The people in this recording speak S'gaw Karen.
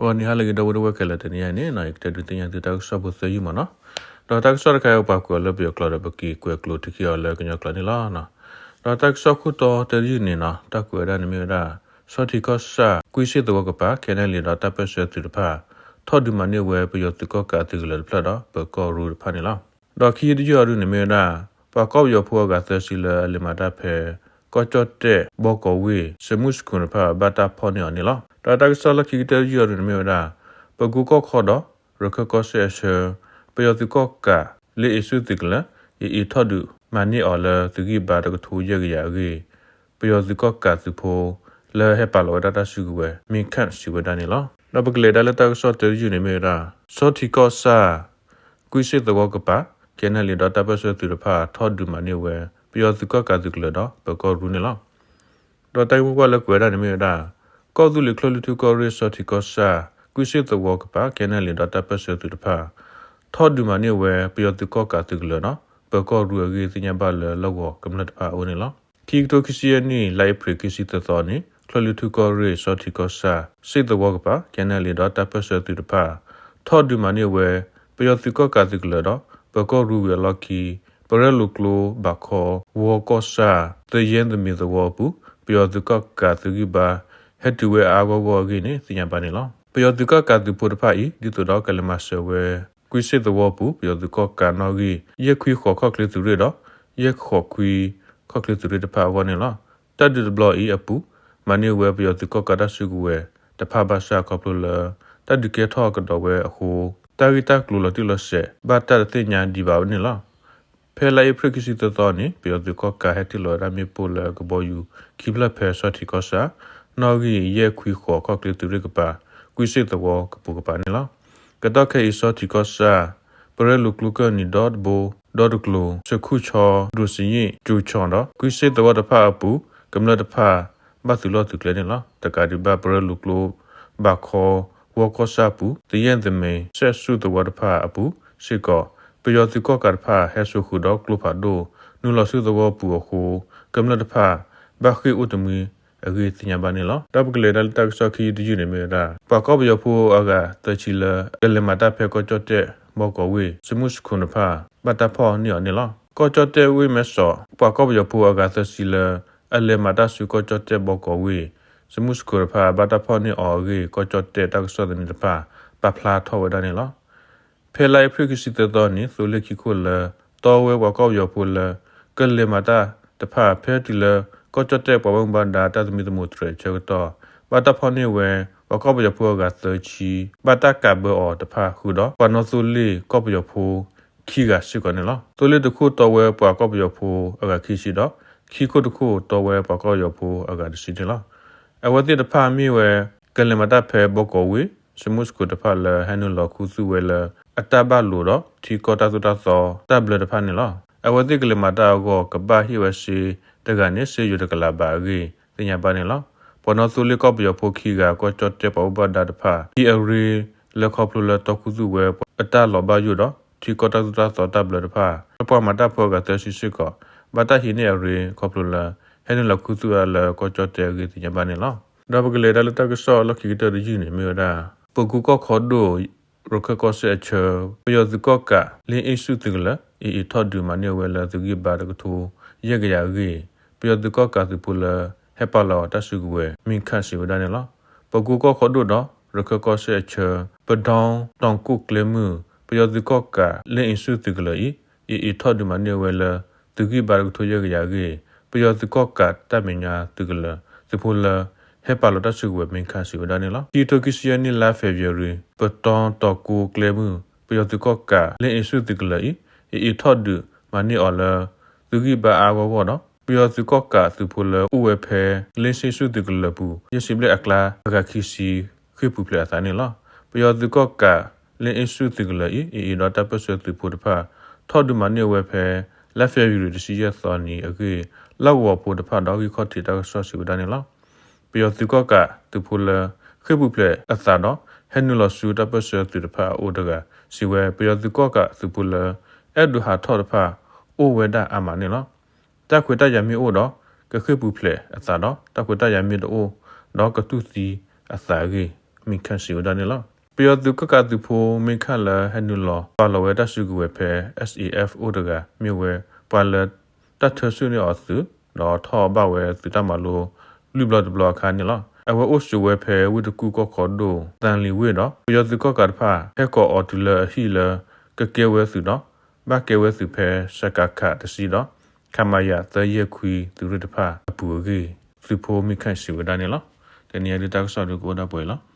ဂီၤနံၤဟါလၢအဂ့ၤ ဒီပုၢ်ဝဲၢ်ခဲလၢာ်, တနံၤအံၤန့ၣ် ယကတဲဒုးသ့ၣ်ညါသုတၢ်ကစီၣ်ဖိသၢယုၢ်မးနီၤ. ဒီးတၢ်ကစီၣ်တခါအံၤ ပှၤကွဲးအီၤလၢပယီၤကျိာ်ဒီး ပက့ၤကွဲးကျိာ်ထံခံအီၤလၢကညီကျိာ်န့ၣ်လီၤ. ဒီးတၢ်ကစီၣ်ခိၣ်တီတယုၢ်န့ၣ်နီၤ, တၢ်ကွဲးဝဲဒၣ်န့ၣ်မ့ၢ်ဝဲဒၣ် ဆီထံးကီၢ်ဆၣ် ကွံစ့ၣ်သဝီကပၤ ခဲနဲလံဒီးတၢ်ပၢၢ်ဆၢသုးတဖၣ် ထီၣ်ဒုးမၤန့ၢ်ဝဲ ပယီၤသုးကီၣ်ကးသုးကလၢၤတဖျၢၣ်ဒီး ပၢၤကီၢ်ရူၢ်တဖၣ်န့ၣ်လီၤ. ဒီးခံယုၢ်တယုၢ်အံၤဒုန့ၣ်မ့ၢ်ဝဲဒၣ် ပှၤကီၢ်ပယီၤဖိအဂၤသၢဆံလၢအလဲၤမၤတၢ်ဖဲ ကီၢ်ကၠီၣ်တဲၣ် ဘီကီးဝ့ၢ် စမုၢ်စခူၣ်တဖၣ် ဘၣ်တၢ်ဖီၣ်န့ၢ်အီၤန့ၣ်လီၤ. ဒီးတၢ်ကစီၣ်လၢခံကတၢၢ်တယုၢ်အံၤဒုန့ၣ်မ့ၢ်ဝဲဒၣ် ပကိကီၢ်ခီဒီး ရခၢၣ်ကီၢ်စဲၣ်အဆၢ ပယီၤသုးကီၣ်ကး လ့အ့ၣ်ဆူၣ်သုးကလၢၤ အ့ၣ်အ့ၣ်ထီၣ်ဒုးမၤန့ၢ်အီၤလၢ သုးဂံၢ်ဘါတကထိယဲၢ်ကယၤအဂ့ၢ် ပယီၤသုးကီၣ်ကးသုးဖိ လၢဟဲပာ်လီၤဝဲဒၣ်တၢ်စုကဝဲၤ မ့ၢ်ခၣ်စံးဝဲဒၣ်န့ၣ်လီၤ. ဒီးပကလဲၤဒၣ်လၢတၢ်ကစီၣ်တယုၢ်န့ၣ်မ့ၢ်ဝဲဒၣ် ဆီထံးကီၢ်ဆၣ် ကွံစ့ၣ်သဝီကပၤ ခဲနဲလံဒီးတၢ်ပၢၢ်ဆၢသုးတဖၣ် ထီၣ်ဒုးမၤန့ၢ်ဝဲ ပယီၤသုးကီၣ်ကးသုးကလၢၤဒီး ပၢၤကီၢ်ရူၢ်န့ၣ်လီၤ. ဒီးတၢ်ဂ့ၢ်မိၢ်ပှၢ်လၢကွဲးဝဲဒၣ်န့ၣ်မ့ၢ်ဝဲဒၣ် ကီၢ်သူလ့ၤချၢၣ်လွံၢ်ထူၣ်ကီၢ်ရ့ၣ် ဆီထံးကီၢ်ဆၣ် ကွံစ့ၣ်သဝီကပၤ ခဲနဲလံဒီးတၢ်ပၢၢ်ဆၢသုးတဖၣ် ထီၣ်ဒုးမၤန့ၢ်ဝဲ ပယီၤသုးကီၣ်ကးသုးကလၢၤဒီး ပၢၤကီၢ်ရူၢ်အဂ့ၢ် သ့ၣ်ညါဘၣ်လၢလီၢ်ကဝီၤကမျၢၢ်တဖၣ်အအိၣ်န့ၣ်လီၤ. ခံကထိခံဆံယဲၢ်နံၣ် လါအ့ဖြ့ၣ်ခံဆံသၢသီန့ၣ် ချၢၣ်လွံၢ်ထူၣ်ကီၢ်ရ့ၣ် ဆီထံးကီၢ်ဆၣ် စ့ၣ်သဝီကပၤ ခဲနဲလံဒီးတၢ်ပၢၢ်ဆၢသုးတဖၣ် ထီၣ်ဒုးမၤန့ၢ်ဝဲ ပယီၤသုးကီၣ်ကးသုးကလၢၤဒီး ပၢၤကီၢ်ရူၢ်ဝံၤအလီၢ်ခံ ပရဲလိာ်ကျိ ဘးခီ ဝီကီၢ်ဆၣ် သယဲၣ်သမံးသဝီအပူၤ ပယီၤသုးကီၣ်ကးသုးဂံၢ်ဘါ ဟဲတုၤဝဲအါအါဂီၢ်ဂီၢ်အဂ့ၢ်န့ၣ် သ့ၣ်ညါဘၣ်န့ၣ်လီၤ. ပယီၤသုးကီၣ်ကးသုးဖိတဖၣ်အံၤ ဒ်သိးဒီးကလဲၤမၤစၢၤဝဲ ကွံစ့ၣ်သဝီအပူၤ ပယီၤသုးကီၣ်ကးနီၣ်ဂံၢ် ယဲၢ်ခွံဃိးခီၣ်ချ့သုးရ့ၣ်ဒီး ယဲၢ်ဃိးခွံခီၣ်ချ့သုးရ့ၣ်တဖၣ်အဂီၢ်န့ၣ်လီၤ. တၢ်ဒုးတဘျီအံၤအပူၤ မၤန့ၢ်ဝဲပယီၤသုးကီၣ်ကးတၢ်စုကဝဲၤတဖၣ်ဘၣ်ဆၣ် ခီဖျိလၢ တၢ်ဒုးကဲထီၣ်ကဒီးဝဲအဃိ တၢ်ဂ့ၢ်တၢ်ကျိၤလီၤတံၢ်လီၤဆဲး ဘၣ်တၢ်တသ့ၣ်ညါဒံးဘၣ်န့ၣ်လီၤ. ဖဲလါအ့ဖြ့ၣ်ခံဆံသၢသီန့ၣ် ပယီၤသုးကီၣ်ကးဟဲတ့ၢ်လီၤဝဲဒၣ်မ့ၣ်ပိၢ်လၢကဘီယူၤခံဖျၢၣ်ဖဲဆီထံးကီၢ်ဆၣ် နီၣ်ဂံၢ်ယဲၢ်ခွံဃိးခီၣ်ချ့သုးရ့ၣ်ကပၤ ကွံစ့ၣ်သဝီကပူၤကပၤန့ၣ်လီၤ. ကတီၢ်ခဲအံၤ ဆီထံးကီၢ်ဆၣ် ပရဲလိာ်ကျိကၢၢ်နံၤဒီတဘိ ဒီတကျိၤ ဆၢခိၣ်ဆီ ဒိၣ်စံယ့ၣ် ကၠူၤဆီဒီး ကွံစ့ၣ်သဝီတဖၣ်အပူၤ ကမျၢၢ်တဖၣ် ဘၣ်သုးလီၢ်သုးကျဲန့ၣ်လီၤ. တကးဒံးဘၣ် ပရဲလိာ်ကျိ ဘးခီ ဝီကီၢ်ဆၣ်ပူၤ သယဲၣ်သမံး စဲၣ်ဆူၣ်သဝီတဖၣ်အပူၤစ့ၢ်ကီး ပယီၤသုးကီၣ်ကးတဖၣ် ဟဲစိာ်ဃုာ်ဒီးကျိဖးဒိၣ် နုာ်လီၤဆူသဝီပူၤအဃိ ကမျၢၢ်တဖၣ် ဘၣ်ဃ့ၢ်အိၣ်တမှံအဂ့ၢ်သ့ၣ်ညါဘၣ်န့ၣ်လီၤ. ဒီးပကလဲၤဒၣ်လၢတၢ်ကစီၣ်ခံယုၢ်တယုၢ်န့ၣ်မ့ၢ်ဝဲဒၣ် ပှၤကီၢ်ပယီၤဖိအဂၤသၢဆံလၢ ကလဲၤမၤတၢ်ဖဲကီၢ်ကၠီၣ်တဲၣ် ဘီကီးဝ့ၢ် စမုၢ်စခူၣ်တဖၣ် ဘၣ်တၢ်ဖီၣ်န့ၢ်အီၤန့ၣ်လီၤ. ကီၢ်ကၠီၣ်တဲၣ်ဝ့ၢ်မဲဆီး ပှၤကီၢ်ပယီၤဖိအဂၤသၢဆံလၢ အလဲၤမၤတၢ်ဆူကီၢ်ကၠီၣ်တဲၣ်ဘီကီးဝ့ၢ် စမုၢ်စခူၣ်တဖၣ် ဘၣ်တၢ်ဖီၣ်န့ၢ်အီၤအဂ့ၢ် ကီၢ်ကၠီၣ်တဲၣ်တၢ်ကစီၣ်သန့တဖၣ် ပာ်ဖျါထီၣ်ဝဲဒၣ်န့ၣ်လီၤ. ဖဲလါအ့ဖြ့ၣ်ခံဆံသၢသီန့ၣ် သိလ့ၣ်ခံခိၣ်လၢ တီဝဲပှၤကီၢ်ပယီၤဖိလၢ ကလဲၤမၤတၢ်တဖၣ် ဖဲတုၤလၢ ကီၢ်ကၠီၣ်တဲၣ်ပှၤဘၣ်မူဘၣ်ဒါတၢ်သမံသမိးတြဲၤအဆၢကတီၢ် ဘၣ်တၢ်ဖီၣ်န့ၢ်ဝဲ ပှၤကီၢ်ပယီၤဖိအဂၤသၢဆံ ဘၣ်တၢ်ကးဘၢအီၤတဖၣ်ဃုာ်ဒီး ပှၤနီၣ်သိလ့ၣ်ကီၢ်ပယီၤဖိခံဂၤစ့ၢ်ကီးန့ၣ်လီၤ. သိလ့ၣ်တခိၣ်တီဝဲပှၤကီၢ်ပယီၤဖိအဂၤခံဆံဒီး ခံခိၣ်တခိၣ်တီဝဲပှၤကီၢ်ပယီၤဖိအဂၤတဆံန့ၣ်လီၤ. အဝဲသ့ၣ်တဖၣ်မ့ၢ်ဝဲ ကလဲၤမၤတၢ်ဖဲဘီကီးဝ့ၢ် စမုၢ်စခူၣ်တဖၣ်လၢဟဲနုာ်လီၤခူသူၣ်ဝဲလၢ အတၢ်ဘၣ်လိာ်ဒီး ထံကီၢ်တၢ်သိၣ်တၢ်သီတၢ်ဘျၢတဖၣ်န့ၣ်လီၤ. အဝဲသ့ၣ်ကလဲၤမၤတၢ်အဂီၢ် ကဘၣ်ဟ့ၣ်ဝဲစ့တဂၤန့ၣ် စ့ယိၤတကလးဘးအဂ့ၢ် သ့ၣ်ညါဘၣ်န့ၣ်လီၤ. ပှၤနီၣ်သိလ့ၣ်ကီၢ်ပယီၤဖိခံဂၤ ကီၢ်ကၠီၣ်တဲၣ်ပှၤဘၣ်မူဘၣ်ဒါတဖၣ် ဟံးအရ့လၢခီဖျိလၢတီခူသူၣ်ဝဲအတၢ်လီၤဘၣ်ယိၣ်ဒီး ထံကီၢ်တၢ်သိၣ်တၢ်သီတၢ်ဘျၢတဖၣ် ပှၤမၤတၢ်ဖိအဂၤသၢဆံစ့ၢ်ကီး ဘၣ်တၢ်ဟံးန့ၢ်အရ့ခီဖျိလၢ ဟဲနုာ်လီၤခူသူၣ်ဝဲဒၣ်လၢကီၢ်ကၠီၣ်တဲၣ်အဂ့ၢ်သ့ၣ်ညါဘၣ်န့ၣ်လီၤ. ဒီးပကလဲၤဒၣ်လၢတၢ်ကစီၣ်လီၢ်ခံကတၢၢ်တယုၢ်န့ၣ်မ့ၢ်ဝဲဒၣ် ပကိကီၢ်ခီဒိၣ် ရခၢၣ်ကီၢ်စဲၣ်အဆၢ ပယီၤသုးကီၣ်ကး လ့အ့ၣ်ဆူၣ်သုးကလၢၤ အ့ၣ်အ့ၣ်ထီၣ်ဒုးမၤန့ၢ်ဝဲလၢသုးဂံၢ်ဘါတကထိယဲၢ်ကယၤအဂ့ၢ် ပယီၤသုးကီၣ်ကးသုးဖိလၢ ဟဲပာ်လီၤတၢ်စုကဝဲၤ မ့ၢ်ခၣ်စံးဝဲဒၣ်န့ၣ်လီၤ. ပကိကီၢ်ခီဒိၣ်ဒီး ရခၢၣ်ကီၢ်စဲၣ်အဆၢ ပဒီ တီၤကိၣ်ကျဲမုၢ် ပယီၤသုးကီၣ်ကး လ့အ့ၣ်ဆူၣ်သုးကလၢၤအံၤ အ့ၣ်အ့ၣ်ထီၣ်ဒုးမၤန့ၢ်ဝဲလၢ သုးဂံၢ်ဘါတကထိယဲၢ်ကယၤအဂ့ၢ် ပယီၤသုးကီၣ်ကးတၢ်မဲာ်ညါသုးကလၢၤ သုးဖိလၢ ဟဲပာ်လီၤတၢ်စုကဝဲၤ မ့ၢ်ခၣ်စံးဝဲဒၣ်န့ၣ်လီၤ. ခံကထိခံဆံယဲၢ်နံၣ် လါဖ့ၤဘြူၤအါရံၤ ပတီ တီၤကိၣ်ကျဲမုၢ် ပယီၤသုးကီၣ်ကး လ့အ့ၣ်ဆူၣ်သုးကလၢၤအံၤ အ့ၣ်အ့ၣ်ထီၣ်ဒုးမၤန့ၢ်အီၤလၢ သုးဂံၢ်ဘါအါအါဂီၢ်ဂီၢ်ဒီး ပယီၤသုးကီၣ်ကးသုးဖိလၢအိၣ်ဝဲဖဲ လ့ဆ့ၣ်ဆူၣ်သုးကလၢၤပူၤ ယဲၢ်ဆံဘျဲၣ်အကျါ အဂၤခံဆံ ဃ့ၢ်ပူၤဖျဲးအသးန့ၣ်လီၤ. ပယီၤသုးကီၣ်ကး လ့အ့ၣ်ဆူၣ်သုးကလၢၤအံၤ အ့ၣ်အ့ၣ်ဒီးတၢ်ပၢၢ်ဆၢသုးဖိတဖၣ် ထီၣ်ဒုးမၤန့ၢ်ဝဲဖဲ လါဖ့ၤဘြူၤအါရံၤ တဆံယဲၢ်သီနံၤအဂ့ၢ် လီၢ်ကဝီၤဖိတဖၣ်ဒီးဂံၢ်ခီၣ်ထံးတၢ်ကစီၣ်စံးဝဲဒၣ်န့ၣ်လီၤ. ပယီၤသုးကီၣ်ကးသုးဖိလၢ ဃ့ၢ်ပူၤဖျဲးအသးဒီး ဟဲနုာ်လီၤဆူတၢ်ပၢၢ်ဆၢသုးတဖၣ်အအိၣ်တဂၤ စံးဝဲ ပယီၤသုးကီၣ်ကးသုးဖိလၢ အဲၣ်ဒိးဟးထီၣ်တဖၣ် အိၣ်ဝဲဒၣ်အါမးန့ၣ်လီၤ. တၢ်ခွဲးတၢ်ယာ်မ့ၢ်အိၣ်ဒီး ကဃ့ၢ်ပူၤဖျဲးအသးဒီး တၢ်ခွဲးတၢ်ယာ်မ့ၢ်တအိၣ်ဒီး ကတူၢ်သံအသးအဂ့ၢ် မ့ၢ်ခၣ်စံးဝဲဒၣ်န့ၣ်လီၤ. ပယီၤသုးကီၣ်ကးသုးဖိ မ့ၢ်ခၣ်လၢဟဲနုာ်လီၤပာ်လီၤဝဲတၢ်စုကဝဲၤဖဲ SAF အိၣ်တဂၤ မ့ၢ်ဝဲပှၤလၢတၢ်ထၢဆူၣ်န့ၢ်အီၤသုး ဒီးထီၣ်ဘၣ်ဝဲသုးတၢ်မၤလိ လွံၢ်ဘျီတဘျီအခါန့ၣ်လီၤ. အဝဲအိၣ်ဆိးဝဲဖဲဝ့ၢ်တကူၣ်ကီၢ်ခီဒိၣ် သၣ်လံၤဝ့ၢ်ဒီး ပယီၤသုးကီၣ်ကးတဖၣ် ဟဲကိးအီၤတုၤလၢအဟံၣ်လၢ ကကဲဝဲသုးဒီး ဘၣ်ကဲဝဲသုးဖဲ စကခ တဆံဒီး ခမရ သၢယဲၢ်ခွံ သုးရ့ၣ်တဖၣ်အပူၤအဂ့ၢ် သုးဖိမ့ၢ်ခၣ်စံးဝဲဒၣ်န့ၣ်လီၤ. တနံၤအံၤဒုးတၢ်ကစီၣ်ဒုးကအိၣ်ဒၣ်ပှဲၤအံၤလီၤ.